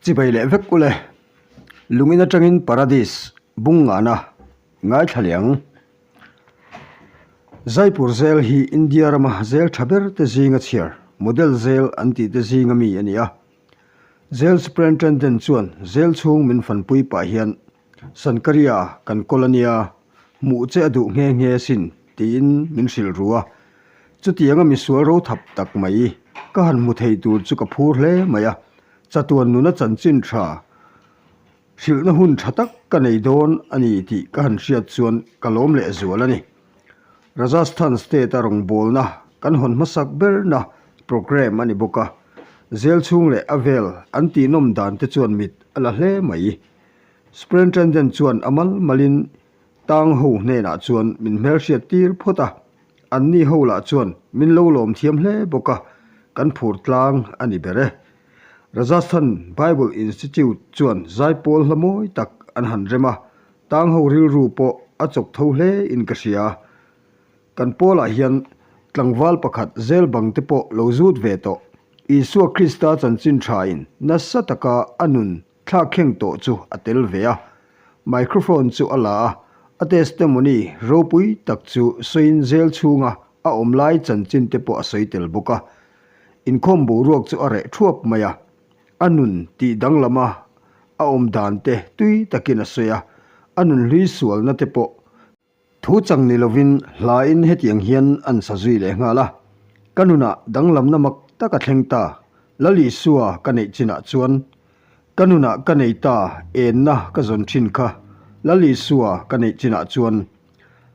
Chibai leh vek ule, lungin atangin Paradis bung ngahna ngaithla leh ang. Jaipur zel hi India rama zel tha ber te zinga chhiar, model zel an tih te zinga mi a ni a. Zel Superintendent chuan zel chhung min fanpui pah hian Sankaria kan kawl a nia, hmuh che a duh nghe nghe asin tiin min hrilh ru a. Chutianga misual ro thap tak mai ka han hmu thei tur chu ka phur hle mai a, chatuan nuna chanchin tha hrilhna hun tha tak ka nei dawn a ni tih ka han hriat chuan ka lawm leh zual a ni. Rajasthan state a rawngbawlna kan hawn hmasak berna programme a ni bawk a, zel chhung leh a vel an tihnawm dan te chuan mit a la hle mai. Superintendent chuan a mal malin tang ho hnenah chuan min hmelhriat tir phawt a, anni ho lah chuan min lo lawm thiam hle bawk a, kan phur tlang a ni ber e. Rajasthan Bible Institute chuan zaipawl hla mawi tak an han rem a, tang ho rilru pawh a chawk tho hle in ka hria. Kan pawlah hian tlangval pakhat zel bang te pawh lo zut ve tawh. Isua Krista chanchin tha in nasa taka a nun Thla kheng tawh chu a tel ve a, microphone chu a la a, a testimony ropui tak chu sawiin zel chhunga a awm lai chanchin te pawh a sawi tel bawk a. Inkhawm boruak chu a reh thuap mai a, a nun tih danglama a awm dan te tui takin a sawi a, a nun hlui sualna te pawh Thu chang ni lovin hlain hetiang hian an sa zui leh nghal a, Ka nunah danglamna mak tak a thleng ta, Lal Isua ka neih chinah chuan. Ka nunah ka nei ta, enna ka zawn thin kha, Lal Isua ka neih chinah chuan.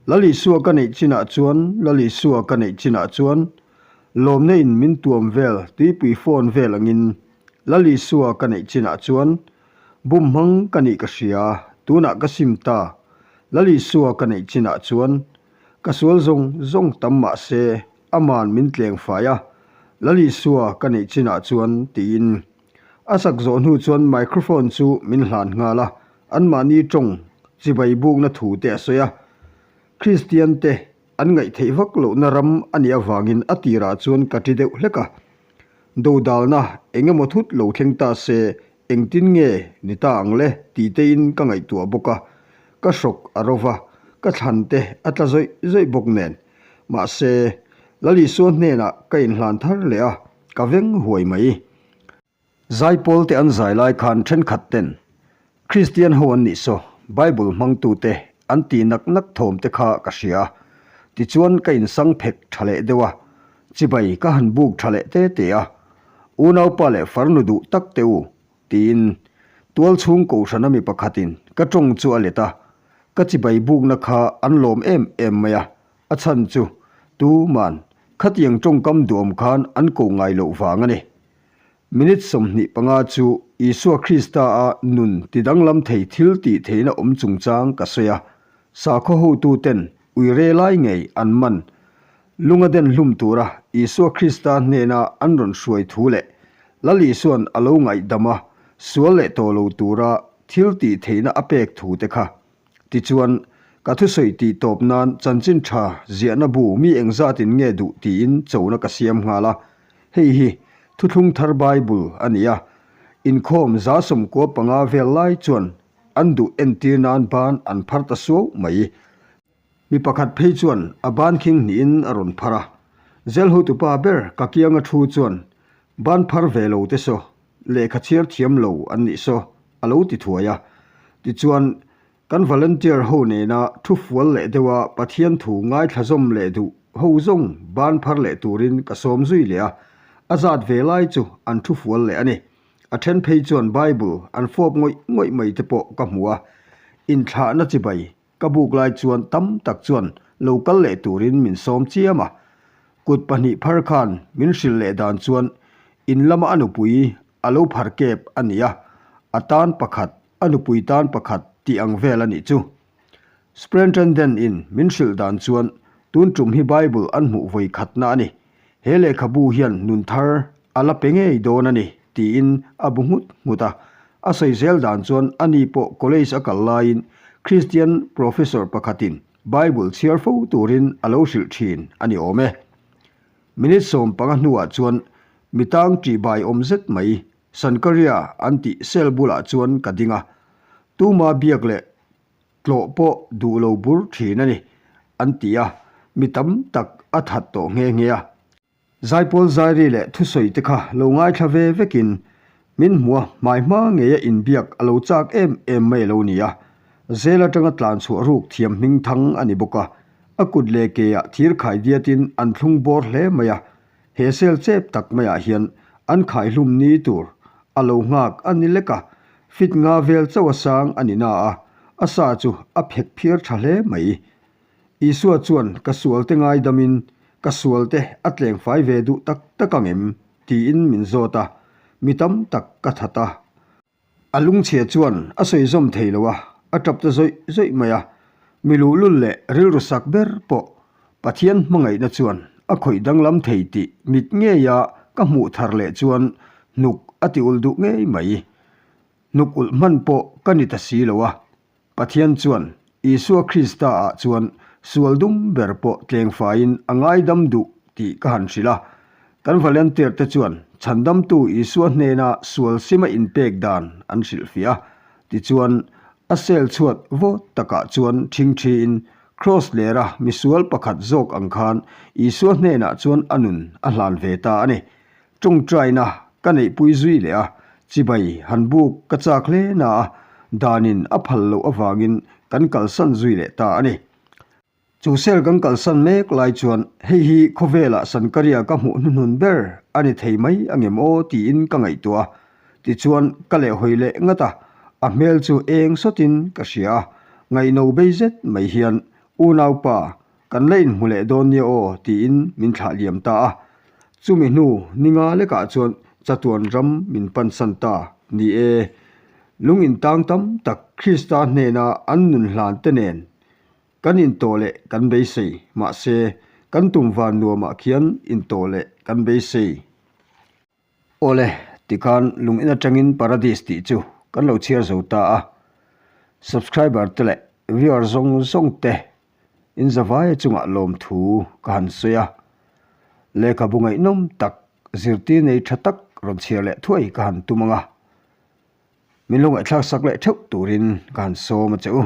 Lal Isua ka neih chinah chuan, Lal Isua ka neih chinah chuan, Lawmna in min tuam vel tuipui fawn vel angin, Lal Isua ka neih chinah chuan, Bum hmang ka nih ka hria, tunah ka sim ta, Lal Isua ka neih chinah chuan ka sual zawng zawng tam mah se aman min tleng fai a, Lal Isua ka neih chinah chuan tiin. A sak zawh hnu chuan microphone chu min hlan nghal a, anmahni tawng chibai bukna thu te a sawi a. Kristian te an ngaihtheih vak lohna ram a nih avangin a tirah chuan ka ti deuh hlek a. Dodalna eng emaw thut lo thleng ta se Engtin nge ni ta ang le tih tein ka ngaihtuah bawk a, ka hrawk a ro va, ka thlan te a tla zawih zawih bawk nen. Mahse, Lal Isua hnenah ka inhlan thar leh a, ka veng huai mai. Zaipawl te an zai lai khan thenkhat ten Kristian ho an nih saw, Bible hmangtute an tih nak nak thawm te kha ka hria. Tichuan ka insang phek tha leh deuh a, chibai ka han buk tha leh te te a, Unaupa leh farnu duh tak te u, tiin tual chhung kohhrana mi pakhatin ka tawng chu a let a, ka chibai bukna kha an lawm em em mai a, a chhan chu tuman khatiang tawngkam duhawm khan an koh ngai loh vang a ni. Minute 25 chu Isua Krista-a nun tidanglam thei thil tih theihna awm chungchang ka sawi a, sakhaw hotuten uire lai ngei an man Lunga den hlum tura Isua Krista hnena an rawn hruai thu leh Lal Isua'n a lo ngaihdam a, sual leh tawh lo tura thil tih theihna a pek thu te kha. Tichuan, ka thusawi tih tawp nan chanchin tha ziahna bu mi engzatin nge duh tiin chona ka siam nghal a. Hei hi Thuthlung Thar Bible a ni a, inkhawm 95 vel lai chuan an duh entir nan ban an phar ta suau mai. Mi pakhat phei chuan a ban khing hnihin a rawn phar a, Zelhotupa ber ka kianga thu chuan ban phar ve lo te saw, lehkha chhiar thiam lo an nih saw a lo ti thuai a. Tichuan, kan volunteer ho nena thu fual leh deuha Pathian thu ngaithla zawm leh duh ho zawng ban phar leh turin ka sawm zui leh a, a zat ve lai chu an thu fual leh a ni. A then phei chuan Bible an fawp ngawih ngawih mai te pawh ka hmu a, inthlahna chibai Ka buk lai chuan tam tak chuan lo kal leh turin min sawm chiam a, kut pahnih phar khan min hrilh leh dan chuan in lama a nupui a lo phar kep a ni a, a tan pakhat, a nupui tan pakhat tih ang vel a nih chu. Superintendent in min hrilh dan chuan tun tum hi Bible an hmuh vawi khatna a ni. He lehkhabu hian nun thar a la pe ngei dawn a ni, tiin a bu nghut nghut a. A sawi zel dan chuan ani pawh college a kal laiin Kristian professor pakhatin Bible chhiar fo turin a lo hrilh thin a ni awm e. Minute 15 hnuah chuan mi tang ṭihbai awm zet mai. Sankaria an tih cell bulah chuan ka ding a, tuma biak leh tlawh pawh duh lo bur thin a ni, an ti a, mi tam tak a that tawh nghe nghe a. Zaipawl zairi leh thusawi te kha lo ngaithla ve vekin min hmu a, hmai hma ngeia inbiak a lo chak em em mai a lo ni a. Zel atanga tlan chhuah ruk thiam hming thang a ni bawk a, a kut leh keah thir khai diatin an thlung bawr hle mai a, he sel chep tak maiah hian an khaihlum ni tur a lo nghak a ni lek a, fit nga vel chauh a sang a ni na a, a sa chu a phek phiar tha hle mai. Isua chuan ka sualte ngaidamin ka sualte a tlengfai ve duh tak tak ang em? tiin min zawt a, mi tam tak ka that a. A lungchhia chuan a sawi zawm thei lo a, a tap ta zawih zawih mai a. Mi luhlul leh rilru sak ber pawh Pathian hmangaihna chuan a khawih danglam thei tih mit ngeia ka hmuh thar leh chuan hnuk a ti ulh duh ngei mai. Hnuk ulh hman pawh ka ni ta si lo a, Pathian chuan Isua Krista ah chuan sual dum ber pawh tlengfaiin a ngaidam duh tih ka han hrilh a. Kan volunteer te chuan chhandamtu Isua hnena sual sima inpek dan an hrilhfiah a. Tichuan, a cell chhuat vawt takah chuan ṭhingṭhiin Kraws lera misual pakhat zawk ang khan Isua hnenah chuan a nun a hlan ve ta a ni. Tawngtaina ka neihpui zui leh a, chibai han buk ka chak hle na a, danin a phal loh avangin kan kalsan zui leh ta a ni. Chu cell kan kalsan mek lai chuan hei hi khawvelah Sankaria ka hmuh hnuhnun ber a ni thei mai angem aw tiin ka ngaihtuah a, tichuan ka lehhawi leh ngat a, a hmel chu eng sawtin ka hria a, ngaihno bei zet mai hian unaupa Kan la inhmu leh dawn nia aw tiin min thlah liam ta a. Chumi hnu ni nga lekah chuan chatuan ram min pansan ta ni e. Lung intang tam tak Krista hnena an nun hlan te nen kan intawh leh kan beisei. Mahse, kan tum van nuamah khian intawh leh kan beisei. Awle, tikhan lung in atangin Paradis tih chu kan lo chhiar zo ta a. Subscriber te leh viewer zawng zawng te In zavaia chungah lawmthu ka han sawi a, lehkhabu ngaihnawm tak zirtir nei tha tak rawn chhiar leh thuai ka han tum ang a, min lo ngaihthlak sak leh theuh turin ka han sawm a che u.